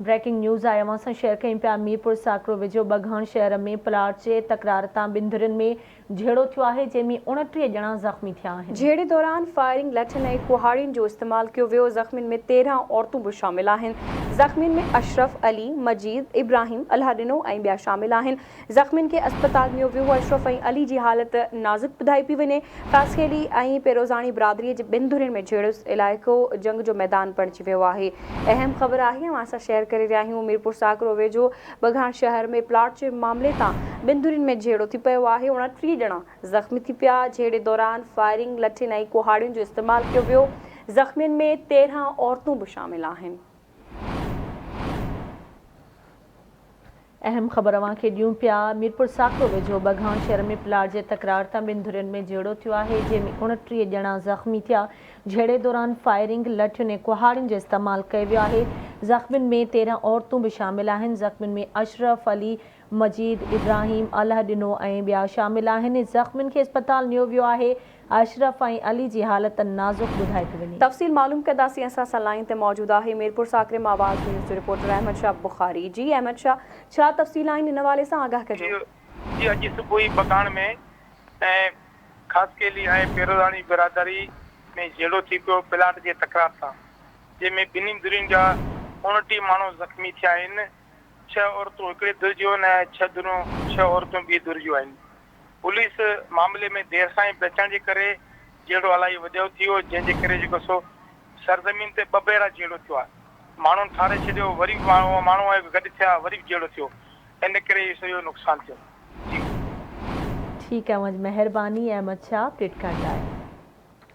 Breaking news آهي اوهان سان شيئر ڪيون پيا ميرپور ساڪرو ويجهو ٻگهاڻ شهر ۾ پلاٽ جي تڪرار تان ٻن ڌرين ۾ جهيڙو ٿيو آهي جنهن ۾ 29 ڄڻا زخمي ٿيا آهن. جهيڙي دوران فائرنگ، لٺين ۽ ڪهاڙين جو استعمال ڪيو ويو، زخمين ۾ 13 عورتون به شامل آهن، زخمين ۾ اشرف، علي، مجيد، ابراهيم، الهه ڏنو ۽ ٻيا شامل آهن، زخمين کي اسپتال نيو ويو، اشرف ۽ علي جي حالت نازڪ ٻڌائي پئي وڃي، خاصخيلي ۽ پيروزاڻي برادري جي ٻن ڌرين ۾ جهيڙو علائقو جنگ جو ميدان بڻجي ويو آهي، اهم خبر آهي اوهان سان شيئر ڪري رهيا آهيون ميرپورساڪرو ويجهو ٻگهاڻ شهر ۾ پلاٽ جي معاملي تان ٻن ڌرين ۾ جهيڙو ٿي پيو آهي، 29 ڄڻا زخمي ٿي پيا، جهيڙي دوران فائرنگ، لٺين ۽ ڪهاڙين جو استعمال ڪيو ويو، زخمين ۾ 13 عورتون به شامل آهن. اهم خبر اوهان کي ڏيون پيا، ميرپور ساڪرو ويجهو ٻگهاڻ شهر ۾ پلاٽ جي تڪرار تان ٻن ڌرين ۾ جهيڙو ٿيو آهي، جنهن ۾ 29 ڄڻا زخمي ٿيا، جهيڙي دوران فائرنگ، لٺين ۽ ڪهاڙين جو استعمال ڪيو ويو آهي، زخمين ۾ 13 عورتون به شامل آهن، زخمين ۾ اشرف علي، مجيد، ابراهيم، الهه ڏنو ۽ ٻيا شامل آهن، زخمين کي اسپتال نيو ويو آهي، اشرف ۽ علي جي حالت نازڪ ٻڌائي پئي وڃي. تفصيل معلوم ڪنداسين اسان سان لائين تي موجود آهي ميرپور ساڪري مان آواز نيوز جو رپورٽر احمد شاهه بخاري جي احمد شاهه ڇا تفصيل آهن ان حوالي سان آگاهه ڪجو. جي اڄ صبح ئي ٻگهاڻ ۾ ۽ خاصخيلي ۽ پيروزاڻي برادري ۾ جهيڙو ٿي پيو پلاٽ جي تڪرار تان جنهن ۾ ٻنهي ڌرين جا 29 ماڻهو زخمي ٿيا آهن ڇهه عورتون هڪڙي ڌر جون ۽ ڇهه ڌريون ڇهه عورتون ٻي ڌر جون آهن. پوليس معاملي ۾ دير سان ئي پهچڻ جي ڪري جهيڙو الائي وڏو ٿي ويو جنهن جي ڪري جيڪو سو سرزمين تي ٻه ڀيرا جهيڙو ٿيو آهي ماڻهن ٺاري ڇڏيو وري به ماڻهو آيا گڏ ٿيا وري به جهيڙو ٿيو ان ڪري اهو سڄو نقصان ٿيو جي. ٺيڪ آهي اوهان جي مهرباني احمد شاهه اپڊيٽ ڪرڻ لاء.